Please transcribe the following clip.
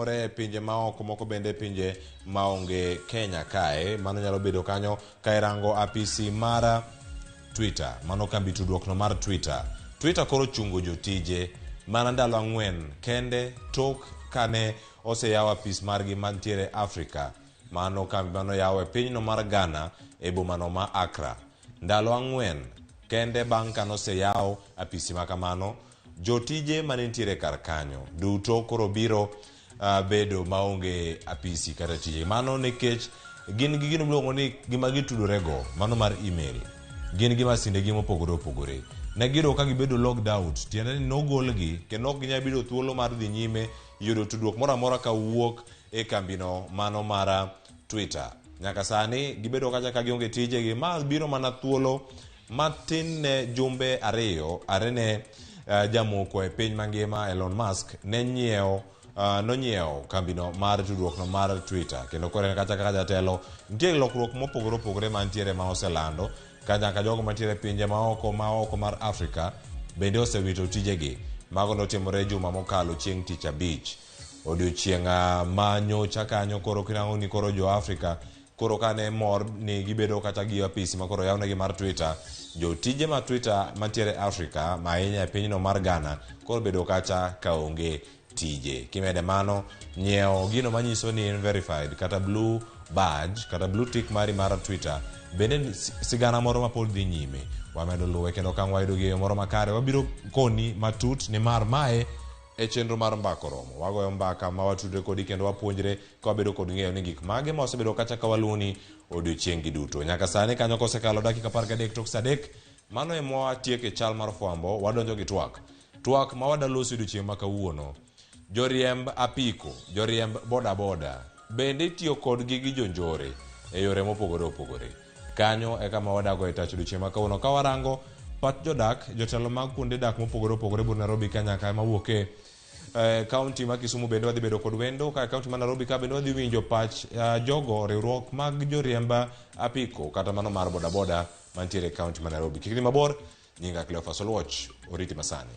timore e pinje maoko moko bende e pinje maonge Kenya kae. Mano nyalo bedo kanyo ka irango apisi mar Twitter, mano kambi tudruokno mar Twitter. Twitter koro chungo jotije mana ndalo ang'wen kende tok kane oseyaw apis margi mantiere Afrika. Mano kambi mane oyaw e pinyno mar Ghana e bomano ma Accra. Ndalo ang'wen kende bang' kane oseyaw apisi ma kamano, jotije mane nitiere kar kanyo duto koro biro bedo maonge apisi kata tije. Mano nikech gin gi gino miluongo ni gima gitudorego, mano mar email. Gin gi masindegi mopogore opogore. Ne giyudo ka gibedo logged out, tiende ni nogolgi kendo ok ginyal bedo thuolo mar dhi nyime yudo tudruok moro amora kawuok e kambino mano mar Twitter. Nyaka sani gibedo kacha ka gionge tijegi, ma biro mana thuolo matin ne jumbe ariyo are ne jamoko e piny mangima Elon Musk ne nyiewo nonyiewo kambino mar tudruokno mar Twitter kendo koro en kacha kaka jatelo nitie lokruok mopogore opogore mantiere ma oselando ka nyaka jogo mantiere e pinje maoko maoko mar Afrika bende osewito tijegi. Mago notimore juma mokalo chieng' tich abich. Odiochieng' ma nyocha kanyo koro kinang'o ni koro jo Afrika koro kane mor ni gibedo kata gi apisi ma koro oyawnegi mar Twitter, jotije ma Twitter mantiere Afrika ma ahinya e pinyno mar Ghana koro bedo kacha ka onge tije. Kimede mano, nyiewo gino manyiso ni in verified kata blue badge kata blue tick mari mar Twitter bende sigana moro ma pod dhi nyime. Wamedo luwe kendo ka wayudo gi e yo moro makare wabiro koni matut nimar mae e chenro mar Mbaka Oromo. Wagoyo mbaka ma watudre kodi kendo wapuonjre ka wabedo kod ng'eyo ni gik mage ma wasebedo kacha ka waluwoni odiochieng' gi duto. Nyaka sani kanyo kosekalo dakika 13 tok saa adek, mano ema watieke chal mar fwambo, wadonjo gi twak. Twak ma wadalosi odiochieng' ma kawuono. Joriemb apiko, joriemb bodaboda bende itiyo kodgi gi jonjore e yore mopogore opogore. Kanyo e kama wadago e tach odiochieng' ma kawuono ka warango pach jodak, jotelo mag kuonde dak mopogore opogore but Nairobi ka nyaka ema wuok e kaunti ma Kisumu bende wadhi bedo kod wendo ka kaunti ma Nairobi ka bende wadhi winjo pach jogo riwruok mag joriemb apiko kata mano mar bodaboda mantiere e kaunti ma Nairobi. Kik idhi mabor, nyinga Cleophas Oluoch, oriti masani.